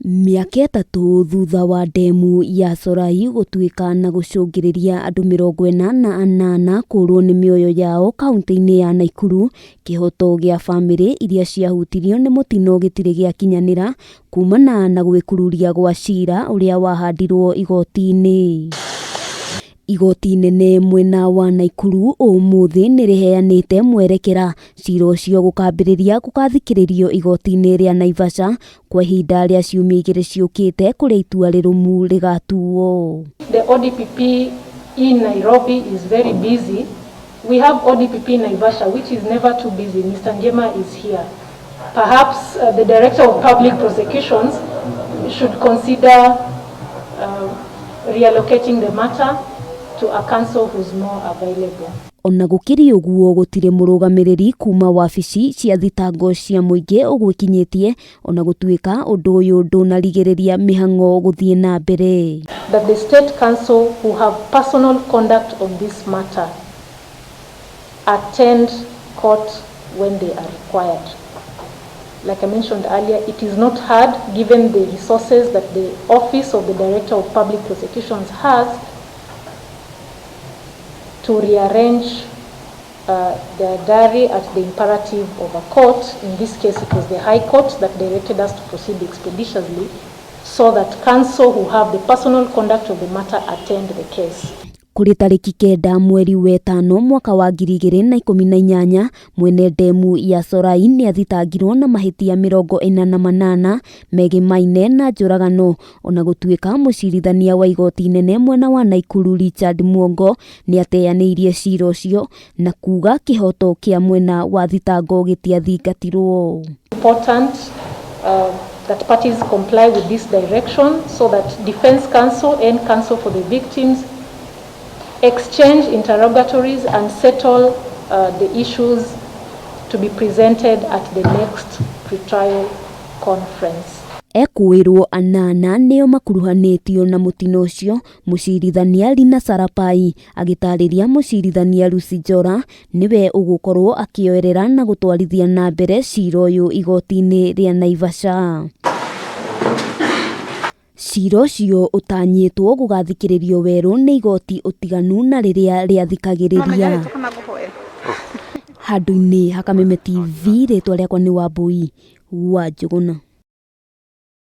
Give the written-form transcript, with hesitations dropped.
Mĩaka ĩtatũ thutha wa ndemu ya Solai gũtuĩka na gũcũngĩrĩria andũ 48 kũũrwo nĩ mĩoyo yao kauntĩ-inĩ ya Naikuru, kĩhoto gĩa bamĩrĩ iria ciahutirio nĩ mũtino gĩtirĩ gĩakinyanĩra kumana na gwĩkururia gwa cira ũrĩa wahandirwo igoti-inĩ. Igoti inene mwena wa Naikuru ũmũthĩ nĩrĩheanĩte mwerekera cira ũcio gũkambĩrĩria gũkathikĩrĩrio igoti-inĩ rĩa Naivasha kwa ihinda rĩa ciumia igĩrĩ ciũkĩte kũrĩa itua rĩrũmu rĩgatuo. The ODPP in Nairobi is very busy. We have ODPP in Naivasha, which is never too busy. Mr. Ngema is here. Perhaps the Director of Public Prosecutions should consider reallocating the matter to a counsel who's more available. Ona gũkĩrĩ ũguo gũtirĩ mũrũgamĩrĩri kuma wabici cia thitango cia mũingĩ ũgwĩkinyĩtie ona gũtuĩka ũndũ ũyũ ndũnarigĩrĩria mĩhang'o gũthiĩ na mbere. That the State Counsel who have personal conduct on this matter attend court when they are required. Like I mentioned earlier, it is not hard given the resources that the Office of the Director of Public Prosecutions has to rearrange their diary at the imperative of a court. In this case, it was the High Court that directed us to proceed expeditiously so that counsel who have the personal conduct of the matter attend the case. Kũrĩ tarĩki 9 mweri wetano mwaka wa 2018 mwene ndemu ya Solai nĩathitangirwo na mahĩtia 48 megĩmaine na njũragano ona gũtuĩka mũcirithania wa igoti inene mwena wa Naikuru Richard Mwongo nĩateanĩirie cira ũcio na kuga kĩhoto kĩa mwena wa thitango gĩtiathingatirwo. Important that parties comply with this direction so that defense counsel and counsel for the victims exchange interrogatories and settle the issues to be presented at the next pretrial conference. Ekũĩrwo anana nĩo makuruhanĩtio na mũtino ũcio, mũcirithania Lina Sarapai agĩtarĩria mũcirithania Lucy Njora nĩwe ũgũkorwo akĩoerera na gũtwarithia na mbere cira ũyũ igoti-inĩ rĩa Naivasha. Cira ũcio ũtanyĩtwo gũgathikĩrĩrio werũ nĩ igoti ũtiganu na rĩrĩa rĩathikagĩrĩria. Handũ-inĩ ha Kameme TV, rĩtwa rĩakwa nĩ Wambui wa Njũgũna.